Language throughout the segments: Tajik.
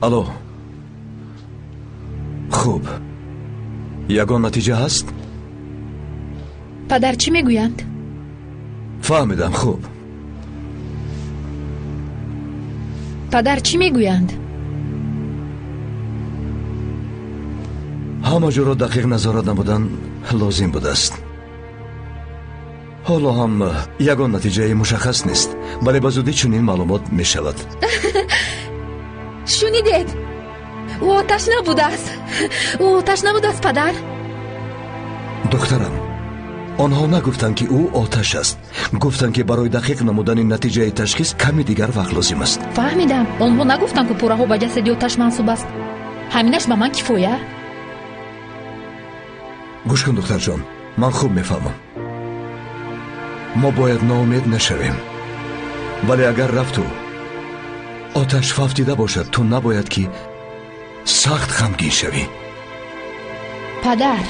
Алло. Хуб. Ягон натиҷа ҳаст? Падар чӣ мегӯянд? Фаҳмидам, хуб. Падар чӣ мегӯянд? Ҳама ҷоро дақиқ назорат намудан лозим будааст. Ҳоло ҳам ягон натиҷаи мушаххас нест, вале ба зудӣ чунин маълумот мешавад. Шунидед? Ӯ оташ набудааст. Ӯ оташ набудааст, падар. Духтарам, онҳо нагуфтанд, ки ӯ оташ аст. Гуфтанд, ки барои дақиқ намудани натиҷаи ташхис ками дигар вақт лозим аст. Фаҳмидам. Онҳо нагуфтанд, ки пораҳо ба ҷасади оташ мансуб аст. Ҳаминаш ба ман кифоя. Гӯш кун, духтарҷон, ман хуб мефаҳмам. Мо бояд ноумед нашавем. Вале агар рафту оташ фавтида бошад, ту набояд ки сахт ғамгин шавӣ. Падар,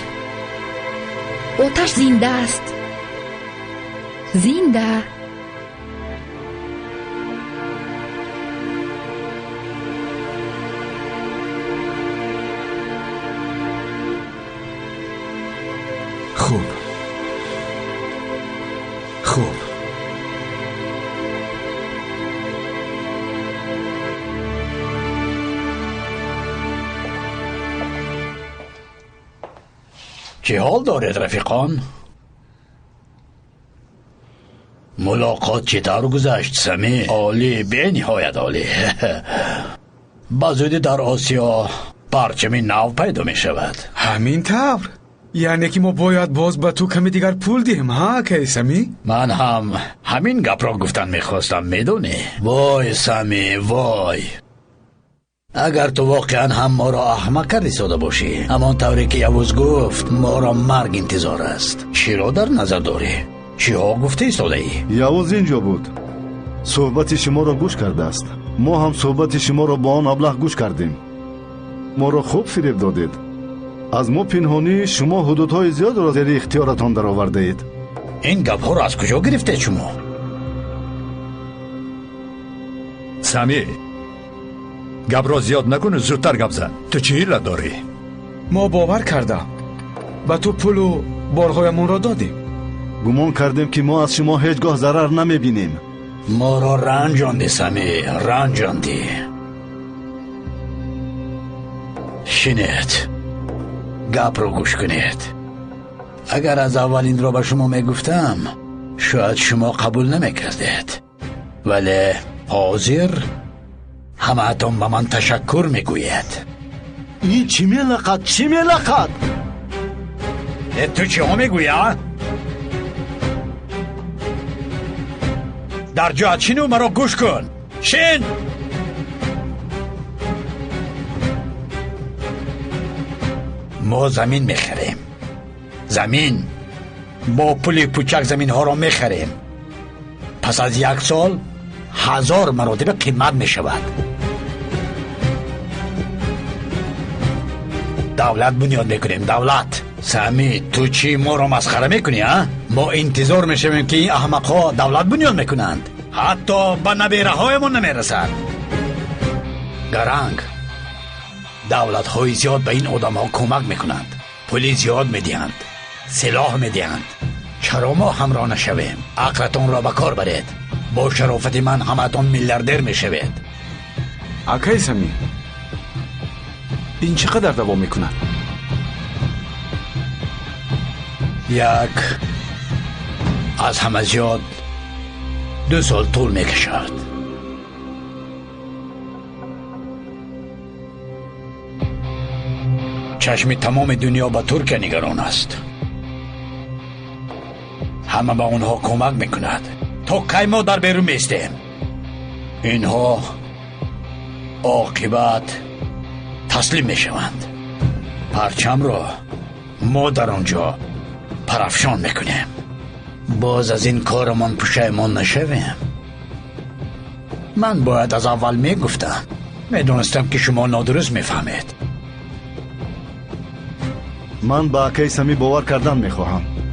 оташ зинда аст. Зинда. Хуб. Хуб. Чӣ ҳол доред, рафиқон? Мулоқот чӣ тавр гузашт, Самӣ? Олӣ, бениҳоят олӣ. Ба зудӣ дар Осиё парчами нав пайдо мешавад. Ҳамин тавр? Яъне ки мо бояд боз ба ту ками дигар пул диҳем, ҳа, акай Самӣ? Ман ҳам ҳамин гапро гуфтан мехостам, медонӣ? Вой, Самӣ, вой! Агар ту воқеан ҳам моро аҳмақ карди сода бошӣ, ҳамон тавре ки Явуз гуфт, моро марг интизор аст. Чиро дар назар дорӣ? Чиҳо гуфта истодаӣ? Явуз инҷо буд. Суҳбати шуморо гӯш кардааст. Мо ҳам суҳбати шуморо бо он аблаҳ гӯш кардем. Моро хуб фиреб додед. Аз мо пинҳонӣ шумо ҳудудҳои зиёдро зери ихтиёратон даровардаед. Ин гапҳоро аз куҷо гирифтед шумо? Самӣ, гапро зиёд накуну зудтар гап зан. Ту чӣ ҳила дорӣ? Мо бовар карда ба ту пулу борҳоямонро додем. Гумон кардем, ки мо аз шумо ҳеҷ гоҳ зарар намебинем. Моро ранҷондӣ, Самӣ, ранҷондӣ. Шинед, гапро гӯш кунед. Агар аз аввал инро ба шумо мегуфтам, шояд шумо қабул намекардед. Вале ҳозир ҳамаатон ба ман ташаккур мегӯед. Ин чӣ мелақад, чӣ мелақад? Ту чиҳо мегӯӣ, а? Дар ҷоят шину маро гӯш кун. Шин! Мо замин мехарем. Замин. Бо пули пучак заминҳоро мехарем. Пас аз як сол 1000 маротиба қимат мешавад. Давлат бунёд мекунем, давлат. Самӣ, ту чӣ моро масхара мекунӣ, а? Мо интизор мешавем, ки ин аҳмақҳо давлат бунёд мекунанд. Ҳатто ба набераҳоямон намерасад. Гаранг, давлатҳои зиёд ба ин одамҳо кӯмак мекунанд, пули зиёд медиҳанд, силоҳ медиҳанд. Чаро мо ҳамроҳ нашавем? Ақлатонро ба кор баред. Бо шарофати ман ҳамаатон миллиардер мешавед. Акай Самӣ, ин чӣ қадар давом мекунад? Як аз ҳама зиёд 2 сол тӯл мекашад. Чашми тамоми дунё ба Туркия нигарон аст. Ҳама ба онҳо кӯмак мекунад. То кай мо дар берун меистем? Инҳо оқибат таслим мешаванд. Парчамро мо дар он ҷо парафшон мекунем. Боз аз ин корамон пушаймон нашавем. Ман бояд аз аввал мегуфтам. Медонистам, ки шумо нодуруст мефаҳмед. Ман ба акай Самӣ бовар кардан мехоҳам.